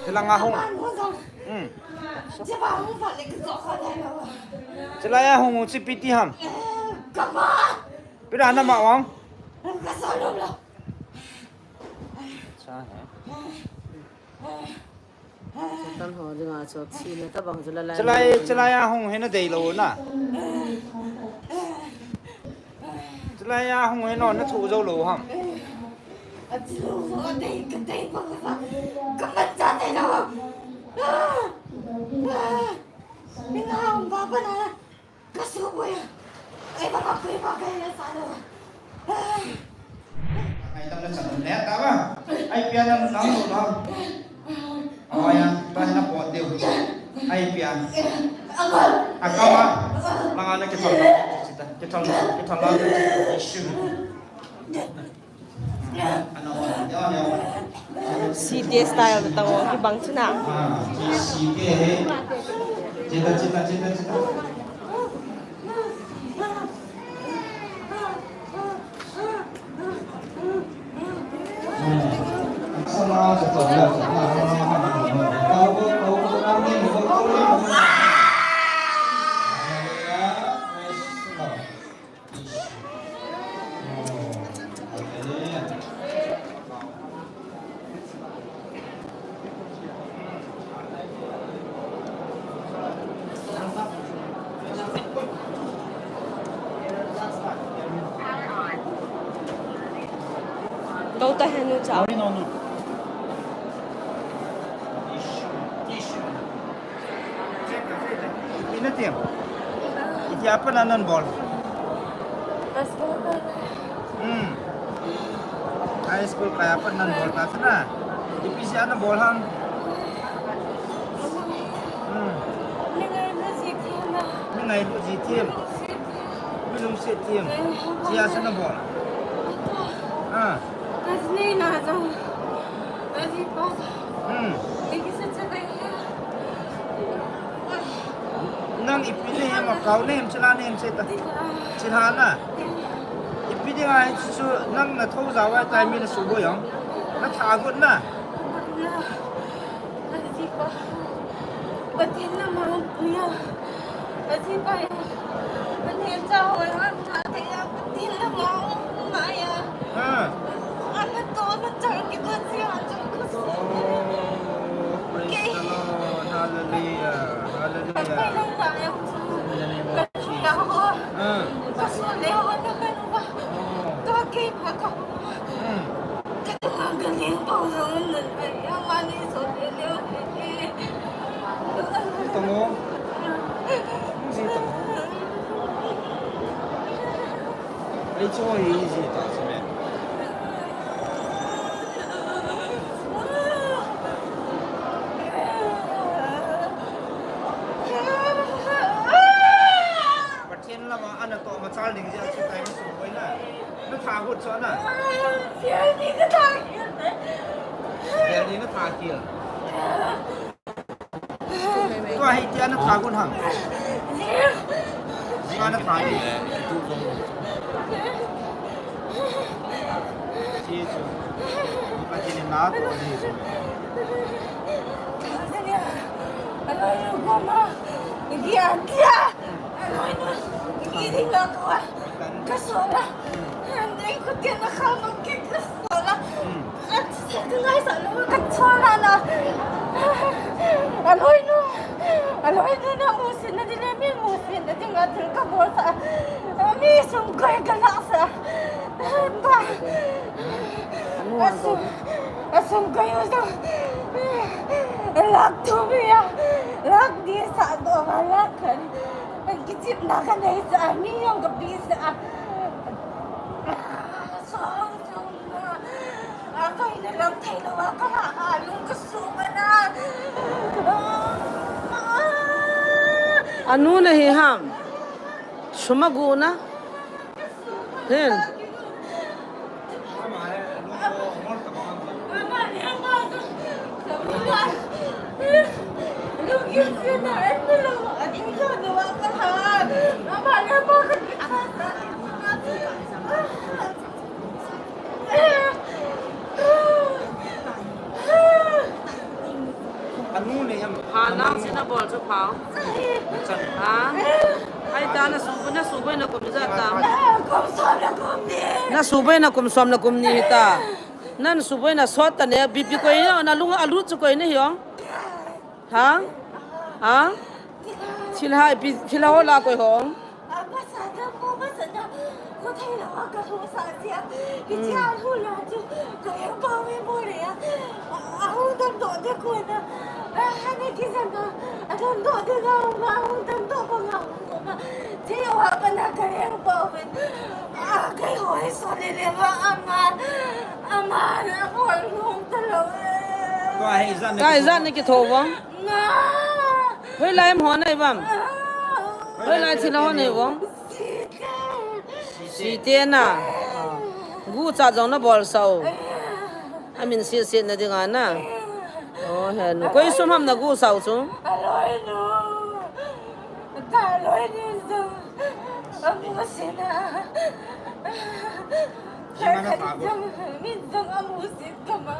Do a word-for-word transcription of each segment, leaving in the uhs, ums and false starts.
Chilanga hung. Hmm. Chilai a hung u chi ipi ti ham. Pira na ma wang. Cha he. Tan ho dinga chu thina tabang chu la la. Chilai, chilai a hung hi na dei lou na. Chilai a hung hi na, na thu jou lou ham. A chu lou a dei ka dei pa ka sa. Ka man cha dei lou. Ni na hung ba ba na. Ka su boya. Ai ba ka koi ba ka ya sa lou. Ai tam na chan le ta ba. Ai pia na nang lo ba. Aya, ba na po teu. Ai pia. Akama. Manga na ke thal. Kita, ke thal, ke thal. Issue. Sitting style tao kibang chu na. Tou ta henu cha. Ina tiam. Iti apa na nan bol? Hmm. High school kaya pa nan bol ta sana. Ipi si ana bol ham. Hmm. Ni ngai lu ji tim. Ni lungset tim. Sia sana bol. Ah. Hmm. Nang ipi ni hem, akau ni hem, chila ni hem, seta. Chila na. Ipi ni ngai chu nang na thou jao a tai mi na su bo yong. Na tha got na. Ajipa. Patin na ma ya. Ajipa ya. Patin cha ho ya. Patin na ma ya. Ha. Ana to na cha ki ko si ha cha ko si. Oh, praise the Lord. Hallelujah. Hallelujah. In the name of Jesus. Ha. Ka so le ho na ka nu ba. Oh. To ke ba ka. Hmm. Pathen lama ana toh machal ding jeh a chu tai ma sum koi na. Na tha got chu na. Fail ni na tha kil. Fail ni na tha kil. Tua hi tia na tha got ham. Tua na tha kil. Chi chu. Pathen in na toh ding chu. Aloi nu, aloi nu na musit na ding le mi musit na ding a thil ka bol sa. Mi sum koi ka la sa. Ba. Asum, asum koi u sa. Lak thum a, lak ni sa do ba lak khat. Kichepna ka nei sa, mi jong ka pi sa. Song, song, a, a, kai na lang thei lo, a, ka la, a, lung ka su ma na. Anu na hi ham. Sum a gu na. Hin. Ha, nang sina bol chu phao. Ha? Hai ta, na suboi, na suboi na kum ijat tam? Na suboi na kum som na kum ni hi ta. Nan suboi na sot ta ne, B P koi na, na lung a lut chu koi na hi ong. Ha? Ha? Thil hai, pi, thil ho la koi hong. Amasa da, mo masa da. Ko thei la wa ka ho sa sia. Ki chia hu la chu. Ka ya ba we mo le ya. A hu dam do de ko na. A ha ne ki sa na. A dam do de ga ma hu dam do ko ga hu ko ma. Che wa pa na ka ya ba we. A kai ho he so le le ma ama. Ama na ko lu ta lo. Ka he zan ne ki tho wa. Nga. Hoilai em ho nai vam? Hoilai thil ho nai vong? Site na. Gucha jong na bol sao. Amin sese na dinga na. Oh, he nu. Koi sum ham na gu sao chu? Aloi nu. Ka loi ni jong. Amu sina. Jing ana ta ko. Min jong amu sin kama.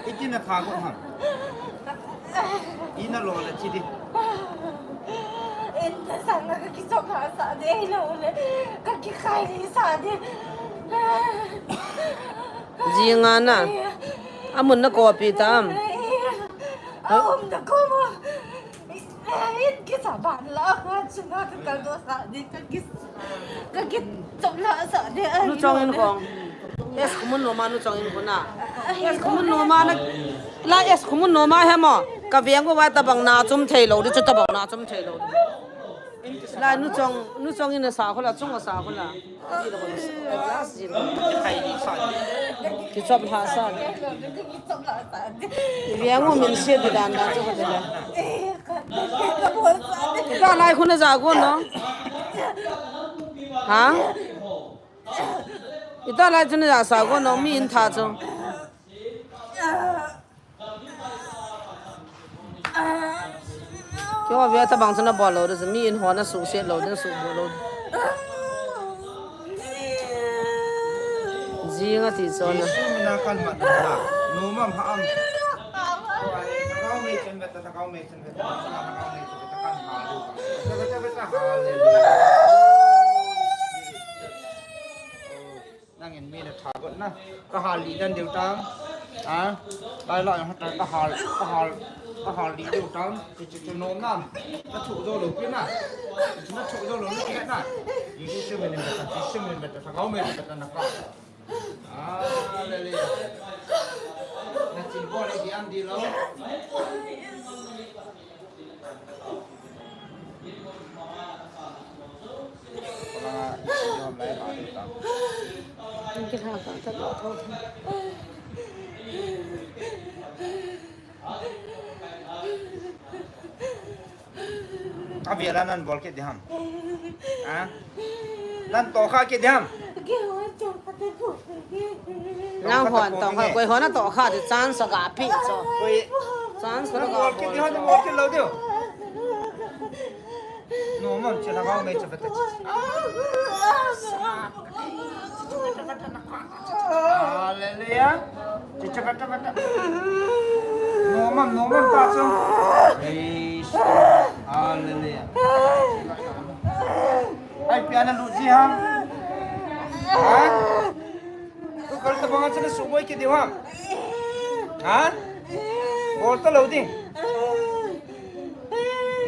Iti na tha ko ham. Ina lo la chi di. Inta sang ka ki chok ha sa de lo le. Ka ki khai ni sa de. Jinga na. Amun na kopi tam. Aum na ko mo. Eh, in ki sa ban la ka chuna ka kal do sa de ka ki. Ka ki chok la sa de. Nu chong in kong. Es kumun no ma nu chong in kuna. Es kumun no ma na. La es kumun no ma he mo. Ka veng ko wa tabang na chum thei lo di chu tabang na chum thei lo di. La nu chong, nu chong in sa ko la chung sa ko la. Ki chop ha sa. Veng u min se di dan dan chu ko de la. Ita lai khun a ja go no. Ha? Ita lai chun a ja sa go no mi in tha chu. Kio ve tabang chun a bol lo de mi in ho na su se lo de su bo lo. Jing a ti chon a. Jesu mina kan mat na. Nu mam ha am. Thagau mei chen vet ta, thagau mei chen vet ta, thagau mei chen vet ta, kan ha lu. Hallelujah. Nangin mi na tha got na. Ka hal li dan deu tang. A, lai lai ha ta ka hal, ka hal, ka hal li deu tang. Ki chu chu nom nam. Ka chu zo lo pi na. Chu na chu zo lo na ki na. Yu ji se me ne ta, ji se me ne ta, thagau mei ta na ka. Hallelujah. Na chin bol di an di lo. Ka vela nan bol kit di ham. Ha? Nan to kha kit di ham. Nang hon to kha, koi hon to kha di chance ga pi cho. Koi chance ga bol kit di ham, bol kit lo di. No mam che la ga me che pete. Hallelujah. Chicha kata kata. No mam, no mam ta chung. Praise God. Hallelujah. Ai piana lu ji ha. Ha? Tu kal ta bang chana suboi ki diu ham. Ha? Bol ta lo di.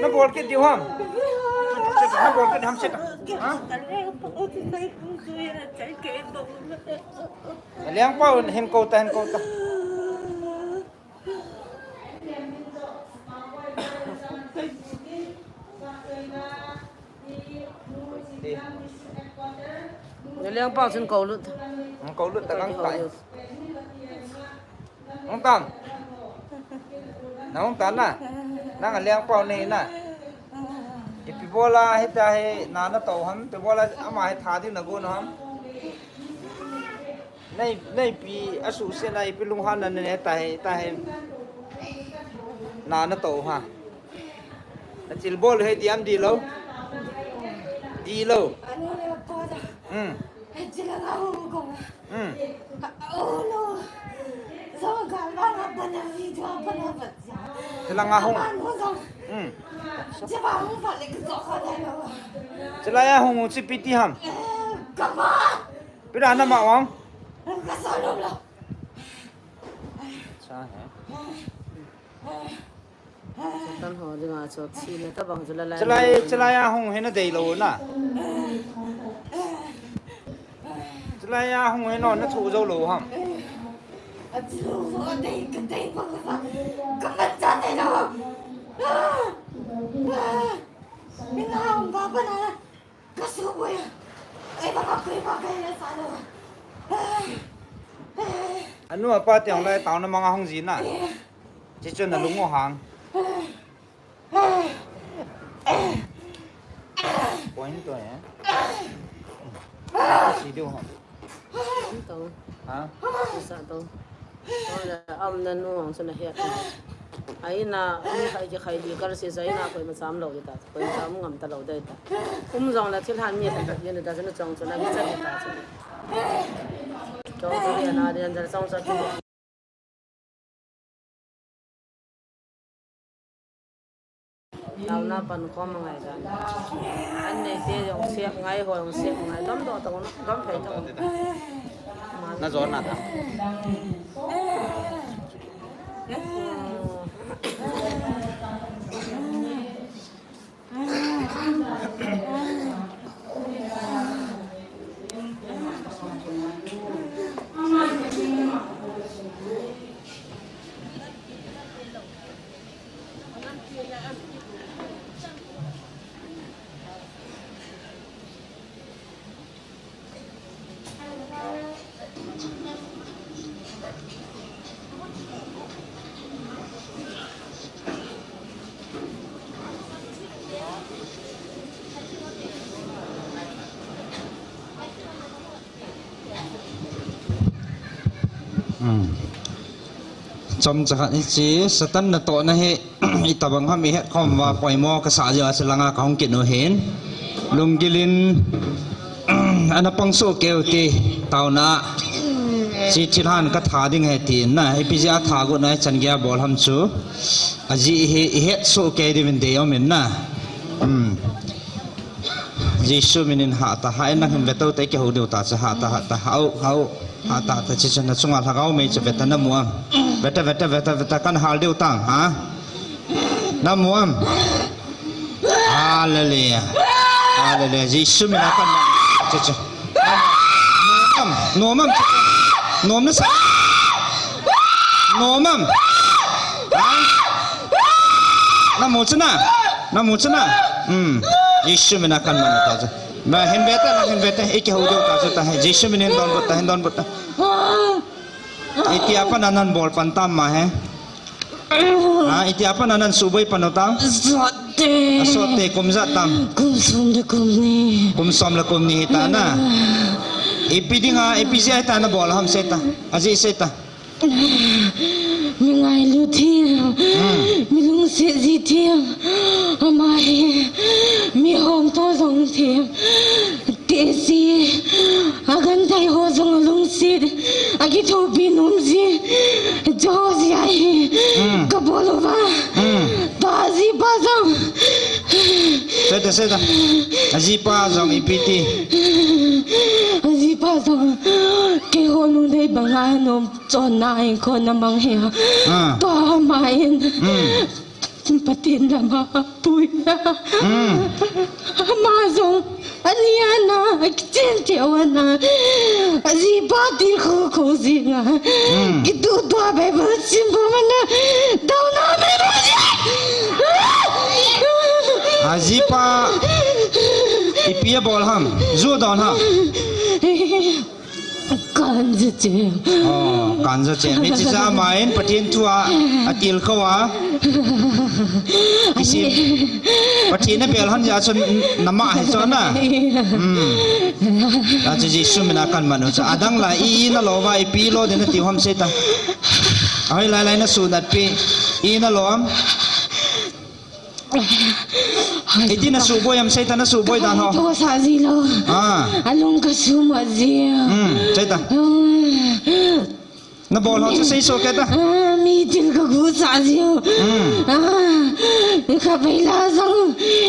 Na bol ki diu ham. Na bol ki ham seta. Ha? Liang pau hin ko ta, hin ko ta. Liang pau chun ko lut. Ko lut ta kang tai. Nang tan. Nang tan na. Nang liang pau nei na. Ipi bola hita he na na to ham, ipi bola ama he tha di na go no ham. Nei, nei pi asu se na ipi lunghan na ne ta he, ta he. Na na to ha. Na chil bol he di am di lo. Di lo. Hmm. Hmm. Chulanga hung. Hmm. Chulai a hung u chu ipi ti ham. Ipi ra na ma wang. Sa he. Satan ho dinga chu thina tabang chu la lai. Chulai, chulai a hung hi na dei lou na. Chulai a hung hi na, na thu jou lou ham. Anu apa tiang lai taona manga hung ji na. Chichu na lung u hang. Point to eh. Si diu ha. Ito. Ha? Isa to. Wala, am na nu ang suna hiya. Ai na, ni khai ki khai di kar si sai na koi masam lo ita. Koi masam ngam ta lo da ita. Um jong la thil han ni ta, ni ta suna chong suna ki sa ita. Chong suna na, ni an chong suna. Taona pan khom angai dan. An nei te jong sep ngai, ho jong sep ngai. Dam doh tong, dam phei tong. Na jona ta. Hmm. Chomcha khat hiche, Satan natohna hi, itobang ham ihet khom uva poimo kasa jeh a chulanga kahung kit u ahin. Lunggil in, ana pang soh kei u hite, taona. Hiche thilhan katha ding ahi tin na, ipi jeh a tha got na, ichan gei a bol ham chu. Ajeh hi, ihet soh kei diuvin dei um in na. Hmm. Jesu min in hah ta, hah in nang hin ve tou te, kihou diu ta chu, hah ta, hah ta, hah u, hah u, hah ta, hah ta, hiche chu na chunga lhagao mei chu ve ta, na mu am? Ve ta, ve ta, ve ta, ve ta, kan hal diu tang, ha? Na mu am? Hallelujah. Hallelujah. Jesu min a kan, hiche chu. Nom am, nom am, nom na sa. Nom am. Ha? Na mu chu na, na mu chu na. Hmm. Jesu min a kan man ta chu. Ba hin ve ta, na hin ve ta. I kihou diu ta chu ta he. Jesu min in donbut ta, hin donbut ta. Itia pat na nan bol pan tam ma he. Ha, itia pat na nan suboi pan u tam? Asot te. Asot te, kum ijat tam? Kum som le kum ni. Kum som le kum ni hita na. Ipi dinga, ipi jeh a hita na bol ham sei ta. Ajeh sei ta. Mi ngailu them. Hmm. Mi lungset ji them. Ama hi. Mi hom to jong them. Tehse, agenthei ho jong alungset, akithopi nom ji, Jehovah hi, hmm, kabol uva. Hmm. Tua ajipa jong. Sei ta, sei ta. Ajipa jong ipi ti. Ajipa jong, keiho lungdei banga nom chonna in kho na mang hi. Ah. Tua ama in. Hmm. Pathen lama apui a. Hmm. Ama jong, ani ana, akichen cheh ana. Ajipa tilkhou khou jing a. Hmm. Kituhtua Bible sim bou mana. Taona me bou jing. Ajipa, ipi abol ham? Ju adon ham? Kanja chem. Oh, kanja chem. Hiche jeh a ama in Pathen thu a, atilkhou a. Kisim. Pathen abel hon jeh a chu nama hi chu na. Hmm. Achu Jesu min a kan man u chu. Adang la i, i na lo uva, ipi lo ding nati u ham sei ta. Ahoi lai lai na sunat pi. I na lo am? Iti na suboi am sei ta, na suboi dan ho. Ka hoi to sa ji lou. Ah. Alung ka sum a ji. Hmm, sei ta. Hmm. Nabol ho chu seisoh kei ta. Ah, mi thil kaguh sah jiu. Hmm. Ah, khatvei la jong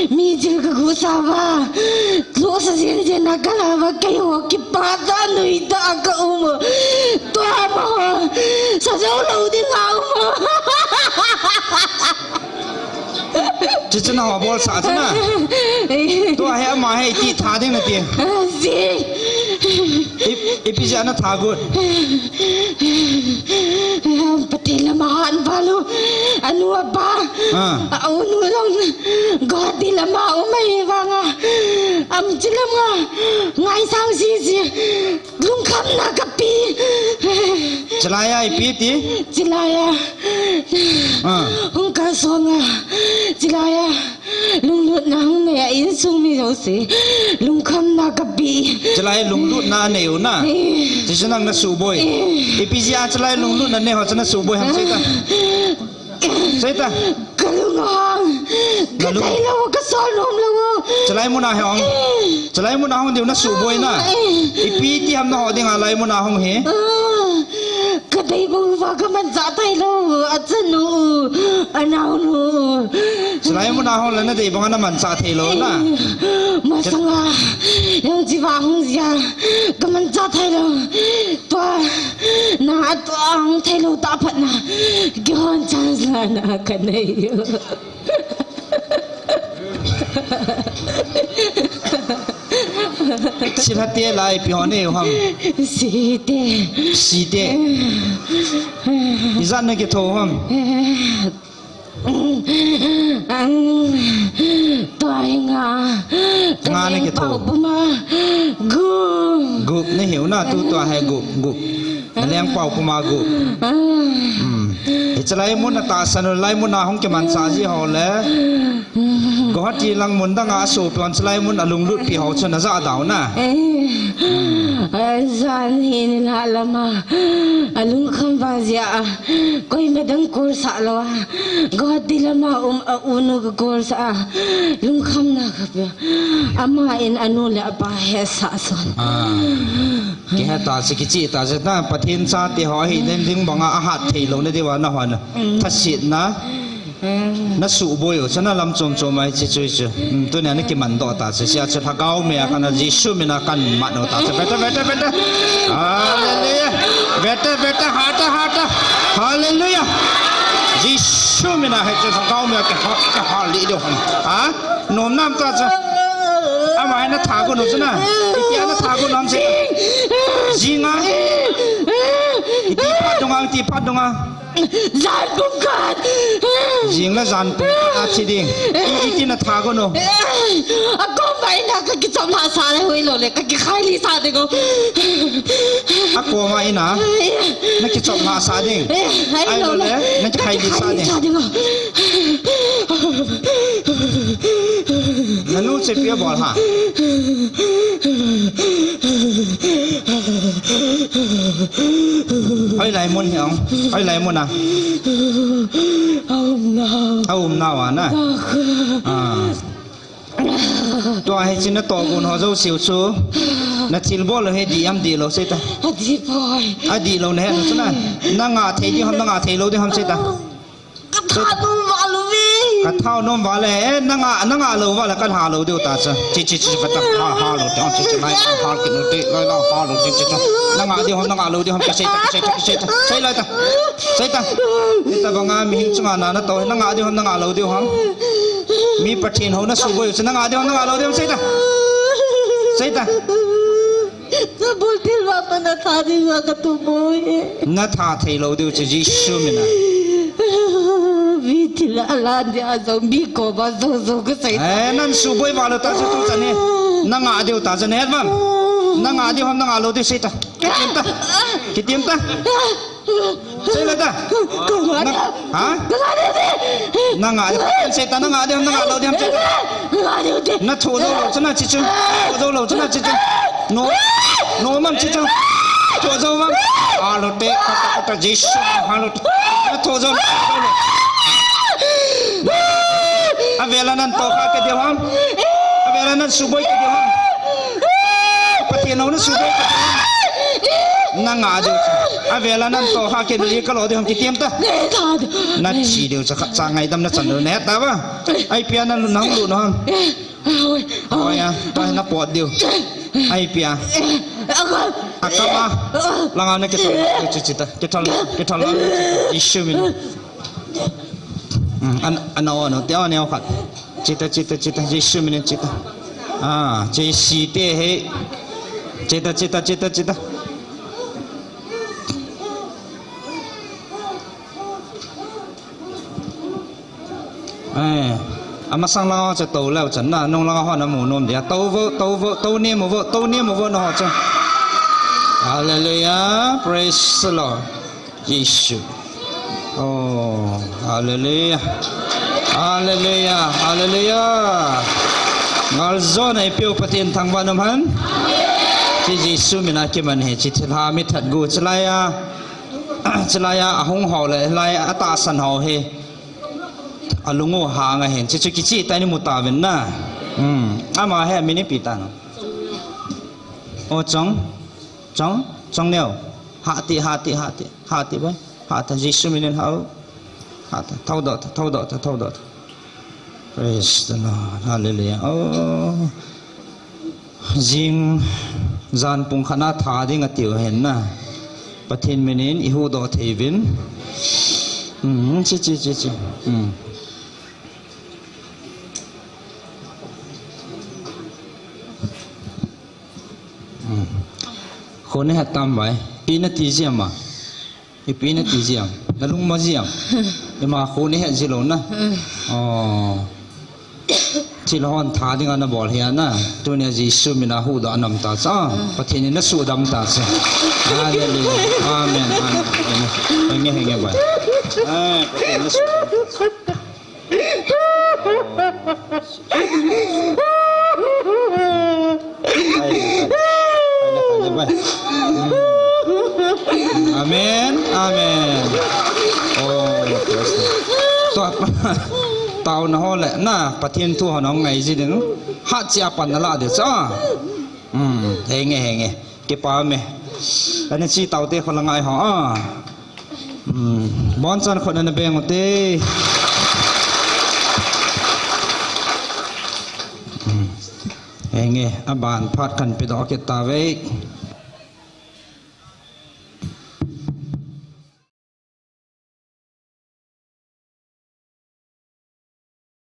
mi thil kaguh sah uva. Lou sa jeng jeng a kala uva keiho kipah tah a nuitah a kaum u. Tua mo. Sa jou lou ding a um u. Chuchu naho bolsah chu na. Tua hi ama hi iti tha ding nati. Ji. I, ipi jeh a natha got. Pathen lama hat val u. Anu apa. Ah. A unu jong. Guwahati lama um ahi vanga. Am chilam nga. Ngaisang sisi. Lungkhamna kape. Chulai a ipi ti? Chulai a. Ah. Hung kalsong a. Chulai a. Lunglutna hung nei a insung mi jouse. Lungkhamna kape. Chulai lunglutna nei u na. Eh. Chuchu nang nasuhboi. Eh. Ipi jeh a chulai lunglutna nei ho chu nasuhboi ham sei ta. Sei ta. Kalung ahang. Kalung. Kathei lou, kasol nom lou. Chulai mun a hi hung. Eh. Chulai mun a hung diu nasuhboi na. Eh. Ipi ti ham naho dinga lai mun a hung hi. Ah. Kadei bou va kamanchah thei lou. Achanu. Anaonu. Chulai mun a hung le nadei banga namanchah thei lou na. Eh. Masanga. Jong chi va hung jia. Kamanchah thei lou. Tua, na tua hung thei lou tah phat na, kihon chance la na kanei u. Silha te lai ipi ho nei u ham? Site. Site. Ijat na kitho u ham? Ang, tua hi nga. Nga na kitho. Pau puma. Gup. Gup nahiu na tu tua hi gup, gup. Naleng pau puma gup. Ah. Hmm. Hiche lai mun a tahsan u lai mun a hung kimanchah ji ho le. Guwahati lang mun dang a asopi hon chulai mun a lunglutpi ho chu najah dau na. Eh. Ajan hi nilhah lama. Alungkham val jeh a. Koima dang call sah lou a. Guwahati lama um a unu ka call sah a. Lungkhamna kape. Ama in anu le apa hesah son. Ah. Kihe ta chu kichih ta chu na Pathen chate ho hi den ding banga ahat thei lou na diuva nahon. Mm. Thasetna. Mm. Nasuhboi u chu na lam chom chom a hiche chu chu. Mm, tunia nakiman doh ta chu. Sia chu lhagao mei a kana Jesu mina kaman u ta chu. Beta, beta, beta. Hallelujah. Beta, beta, hata, hata. Hallelujah. Jesu mina hiche lhagao mei a kaha, kaha lih diu ham. Ha? Nom nam ta chu. Ama hi natha got u chu na. Itia natha got u ham sei. Jing a. Iti phat dunga, iti phat dunga. Jan pumkhat. Jing le jan pumkhat a thi ding. I, iti natha got u. Akom a ina kakichop lhah sah le hoilou le kakikhai lih sah ding u. Akom a ina. Nakichop lhah sah ding. Ahilou le nakikhai lih sah ding. Nanu chu ipi abol ham? Hoilai mun hi ong? Hoilai mun a? Aum nau. Aum nau a na? Ah. Tua hiche natoh gon ho jouseu chu. Nathilbol u hi adih am dihlou sei ta. Adih poi. Adihlou nahet u chu na. Nanga thei ding ham, nanga theilou ding ham sei ta. Katha nom val uve. Katha nom val e, eh, nanga, nanga lou val e, kalha lou diu ta chu. Chi, chi, chi, beta, ha, ha lou diu, chi, chi, lai, ha, ki, lou diu, lai, lai, ha lou diu, chi, chi. Nanga diu ham, nanga lou diu ham, kasei ta, kasei ta, kasei ta. Sei lai ta. Sei ta. Hitabanga mihem chunga na natoh, nanga diu ham, nanga lou diu ham. Mi Pathen hou nasuhboi u chu, nanga diu ham, nanga lou diu ham, sei ta. Sei ta. Nabol thil vang pa natha ding vang katup u hi. Natha theilou diu chu Jesu mina. Mi thil alan dia jong mi koma jong jong kasei. Eh, nasuhboi val u ta chu tuchan hi. Nanga diu ta chu nahet uvem. Nanga diu ham nanga lou diu sei ta. Kitim ta. Kitim ta. Sei le ta. Ka nga. Na, ha? Ka nga de. Na nga de. Sei ta, na nga de, na nga lou de, sei ta. Nga de. Na thoh jou lou chu na chi chu. Thoh jou lou chu na chi chu. No. No mam chi chu. Thoh jou mam. Hallelujah. Kata, kata, Jesu. Hallelujah. Na thoh jou lou. Avela nan toh kha kei diu ham. Avela nan suboi kei diu ham. Pathen hou nasuhboi kei diu ham. Na nga diu. Avela nan to ha ke ni ka lo diu ham kitiam ta. Na chi diu cha khat cha ngaidam na chan diu ne ta ba. Ai pia na nang lu no ham. Oi ya, ta na pot diu. Ai pia. Akama. Langa na ke thal. Chi chi ta. Ke thal. Ke thal. Jisu min. Hmm, an, an, ano, ano, te, ano, ano, khat. Chita, chita, chita, Jisu minin chita. Ah, J C te, he. Chita, chita, chita, chita. Eh, amasang langa cha to leu chan na, nung langa ho na mu nom dia. To vo, to vo, to ni mu vo, to ni mu vo na ho cha. Hallelujah, praise the Lord. Jisu. Oh, hallelujah. Hallelujah. Hallelujah. Ngal zo na ipiu Pathen thangvah nom hen. Chi Jisu mina kiman he chi thilha mi that gu chilai a. Chilai a ahung ho le lai a tahsan ho he. Alungu hanga hen. Chi chu kichi ta ni mu ta ven na. Hmm. Ama he mini pi ta no. O chong. Chong. Chong neo. Ha ti, ha ti, ha ti. Ha ti bai. Ha ta Jisu minin hao. Ha ta. Thau do ta, thau do ta, thau do ta. Praise the Lord. Hallelujah. Oh. Jing jan pung khana tha ding atiu hen na. Pathen minin ihu do thei vin. Hmm, chi, chi, chi, chi. Hmm. Hmm. Khun he tam bai. Pi na ti jiam a. Ipi na ti jiam. Na lung ma jiam. Ima khun he ji lo na. Oh. Thil hon tha ding ana bol hi ana. Tunia Jisu mina hu da anam ta cha. Pathen in na su dam ta cha. Hallelujah. Amen. Amen. Amen. Henge henge bai. Ah, Pathen in na su dam ta cha. Amen. Amen. Oh, praise the Lord. Tua, tao na ho le, na, Pathen thu ho na ngai ji ding. Hat chia pan na la de cha. Hmm, henge, henge. Kipa me. Ani chi tao te kho la ngai ho. Ah. Hmm. Bon chan kho na na beng u te. Hmm. Henge, aban phat kan pe do kit ta ve.